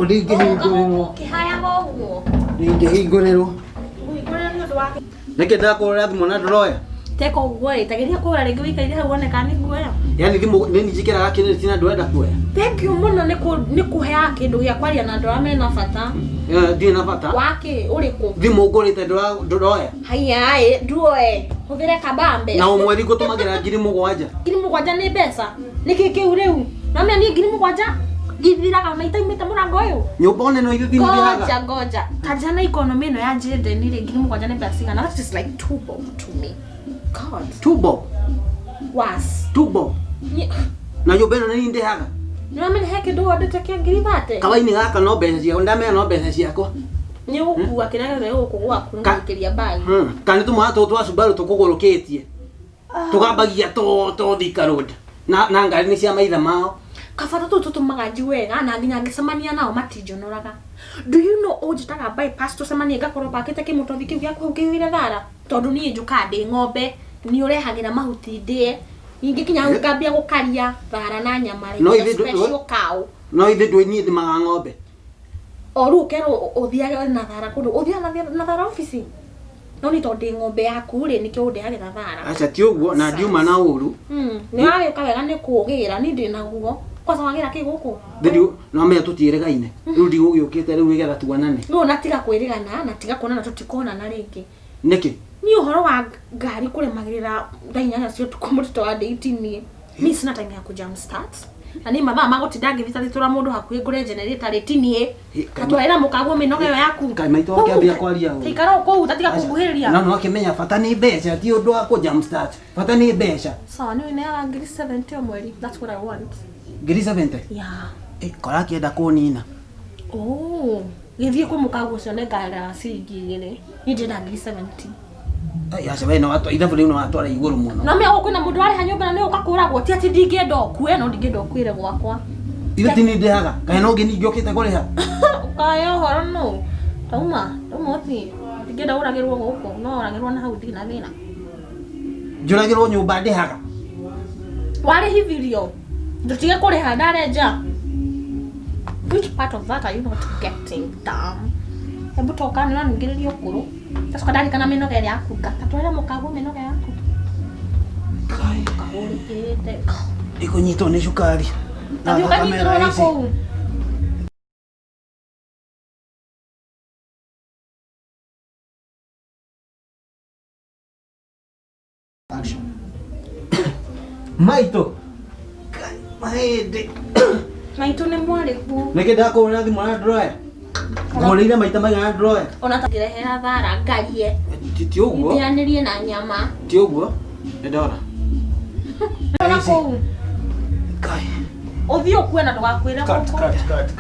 Ũndingĩhingũrĩrwo. Ũkĩhayaga ũguo. Ndingĩhingũrĩrwo. Ũhingũrĩrwo nĩ ũndũ wa Nĩkĩ ndakũhũrĩra thimũ na ndũroya? Teka ũguo ĩ, tageria kũhũra rĩngĩ wĩikaire hau wone kana nĩ nguoya. Yaani thimũ nĩ niĩ njĩkĩraga kĩrĩti na ndũrenda kuoya? Thank you mũno nĩ kũ- nĩ kũheaga kĩndũ gĩa kwaria na andũ arĩa mena bata. Eh, Ndirĩ na bata. Wakĩ ũrĩkũ? Thimũ ngũrĩte ndũroya. Haiya ĩ, nduoe. Hũthĩre kabambe. Na o mweri ngũtũmagĩra 7,000. 7,000 nĩ mbeca. Nĩkĩ kĩu rĩu? No menya niĩ 7,000 ithiraga ona itaumĩte mũrango ũyũ. Nyũmba ona ĩno ithuĩ ndĩhaga. Ngoja ngoja. Tanja na economy ĩno ya Njĩndeni rĩ 7,000 nĩ mbeca cigana? That is like two bob to me. God. Two bob. Was. Two bob. Nĩ Na nyũmba ĩno nĩ niĩ ndĩhaga. ũramenya he kĩndũ wendete kĩa 30,000? Kawaini gaka no mbeca ciakwa, ndamenya no mbeca ciakwa. Nĩ ũgũkua kĩrĩa gĩothe gũkũ gwaku na gũikĩria bag. Kana nĩ tũmwana tũtũ twa Subaru tũkũgũrũkĩtie. Tũgambagia to to Thika Road. Na ngari nĩ cia maithe mao. Kabata tũu tũtũmaga njigue wega na nginya ngĩcemania nao matinjonoraga. Do you know ũnjĩtaga bypass tũcemanie ngakorwo pakĩte kĩmũtothi kĩu gĩaku hau kĩihũire thara? Tondũ niĩ njũkaga ndĩ ng'ombe, nĩ ũrehagĩra mahuti ndĩe. Ingĩkinya hau ngambia gũkaria thara na nyama rĩ, No the ithuĩ ndũ- special cow. No ithuĩ ndũĩ niĩ ndĩmaga ng'ombe. O rĩu ũkerwo ũthiage na thara kũndũ, ũthiaga na thara obici? No nĩ tondũ ndĩ ng'ombe yaku rĩ, nĩkĩo ũndehagĩra thara. Aca ti ũguo na ndiuma na ũru. Nĩ wagĩũka wega nĩ kũgĩra, niĩ ndĩ naguo. Kwanza wagĩra kĩ gũkũ? Rĩu no menya tũtiĩrĩgaine. Rĩu ndigũgĩũkĩte rĩu nĩgetha tuonane. Rĩu ona tiga kwĩrĩgana na tiga kuonana tũtikonana rĩngĩ. Nĩkĩ? Niĩ ũhoro wa ngari kũremagĩrĩra thaa 8 cia ũtukũ mũtito wa ndĩitinie. Mi sina time ya kujam start. Na niĩ mathaa ma gũtinda ngĩthitathitũra mũndũ hakuhĩ ngũre generator rĩ ti niĩ. Katwarĩra mũkaguo mĩnoga ĩyo yaku. Kaĩ maitũ akĩambia kwaria ũru. Taikara o kũu tatiga kũnguhĩrĩria. No no akĩmenya bata nĩ mbeca ti ũndũ wa kũ jam start. Bata nĩ mbeca. Sawa nĩ ũneaga 70,000 o mweri. That's what I want. 70,000? Yeah. Eh, kora akĩenda kũnina. Oh, gĩthiĩ kwĩ mũkaguo ũcio nĩngarĩra ciringi 2. Niĩ ndĩrenda 70,000. Ai, aca we no watwa ithabu rĩu no watwara igũrũ mũno. No mĩa kwĩna mũndũ warĩha nyũmba na nĩ ũka kũragwo ti atĩ ndingĩenda ũkue no ndingĩenda ũkuĩre gwakwa. Ithe ti niĩ ndĩhaga. Kaĩ no ũngĩ ningĩ ũkĩte kũrĩha? Ũkaya ũhoro nũ? Tauma, tauma ũthiĩ. Ndingĩenda ũragĩrwo gũkũ, no ũragĩrwo na hau ndirĩ na thĩna. Njũragĩrwo nyũmba ndĩhaga. Warĩhithirio. Ndũtige kũrĩha ndarenja. Which part of that are you not getting, damn? Hebu toka nĩ ũraningĩrĩria ũkũrũ. Ndacoka ndarikana mĩnoga ĩrĩa yaku ngata. Twara mũkaguo mĩnoga yaku. Kahũrĩkĩte. Ndikũnyitwo nĩ cukari. Na Tathiĩ thakame ũkanyitĩrwo na raici. kũu. Maitũ. Mahĩndĩ. Maitũ nĩ mwarĩku. Nĩkĩ ndakũhũrĩra thimũ na ndũroya? Ngũhũrĩire maita maigana ndũroya? Ona ta ngĩrehera thara ngarie. Ti ũguo. Ndĩanĩrie na nyama. Ti ũguo. Nĩ ndora. Na kũu. Kai. Ũthiĩ ũkue na ndũgakuĩre Cut, gũkũ. cut, cut, cut.